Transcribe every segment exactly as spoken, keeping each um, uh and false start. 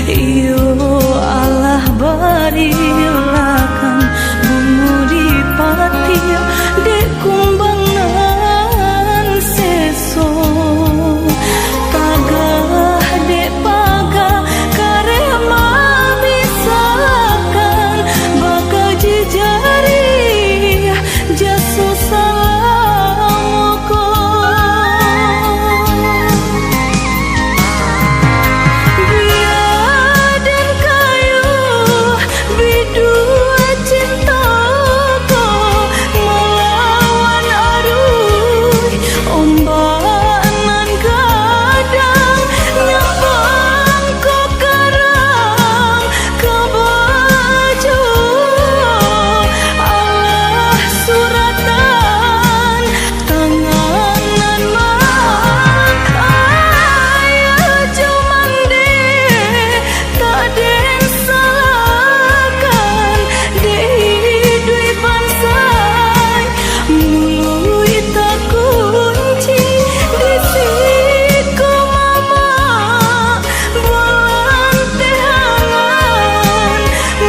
Iyo Allah barilah kan bungo di patiak dek kumbang nan seso. Tagah dek paga kareh mamisakan, bakaji jariah jaso salamo ko. Bia den kayo biduah cinto ko malawan aruih ombak nan gadang, nyampang ko karam ka bajo. Allah suratan tangan nan maaf, ayah jo mandeh tak den salahkan, dek iduik bansai muluik takunci di siko mamak. Bulan tehangan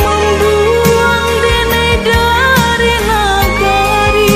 mambuang denai dari nagari.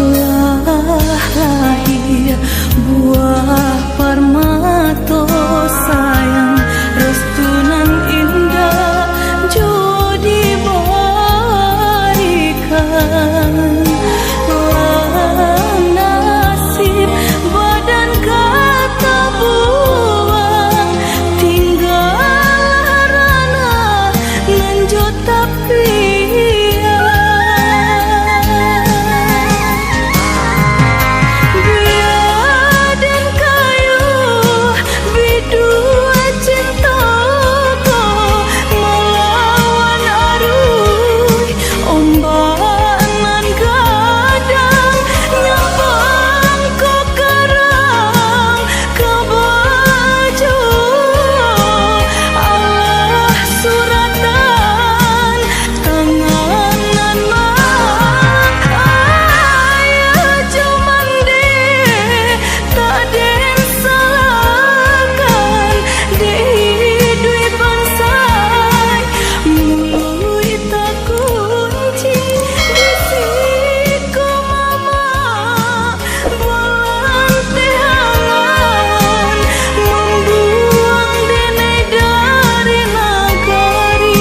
Lah lahia buah parmato sayang, restu nan indak jo dibarikan. Lah nasib badan ka tabuang, tinggalah ranah nan jo tapian. Bia den kayo biduah cinto ko malawan aruih ombak nan gadang, nyampang ko karam ka bajo. Allah suratan tangan nan maaf, ayah jo mandeh tak den salahkan, dek iduik bansai muluik takunci di siko mamak. Bulan tehangan mambuang denai dari nagari.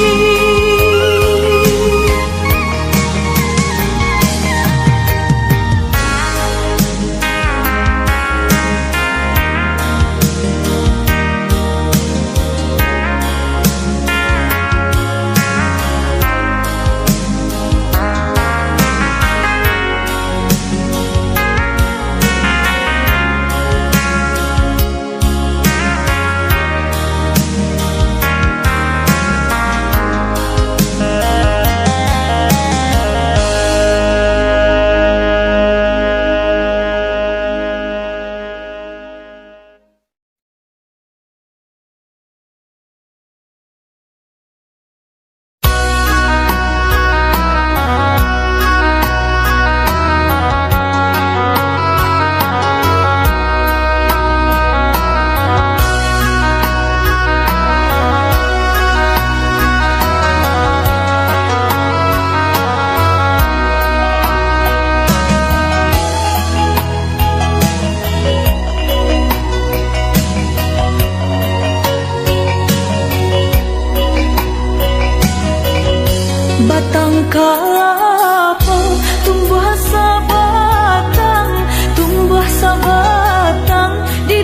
Batang kalapa tumbuah sabatang, tumbuah sabatang di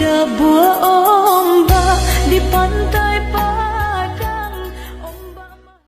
Dabuak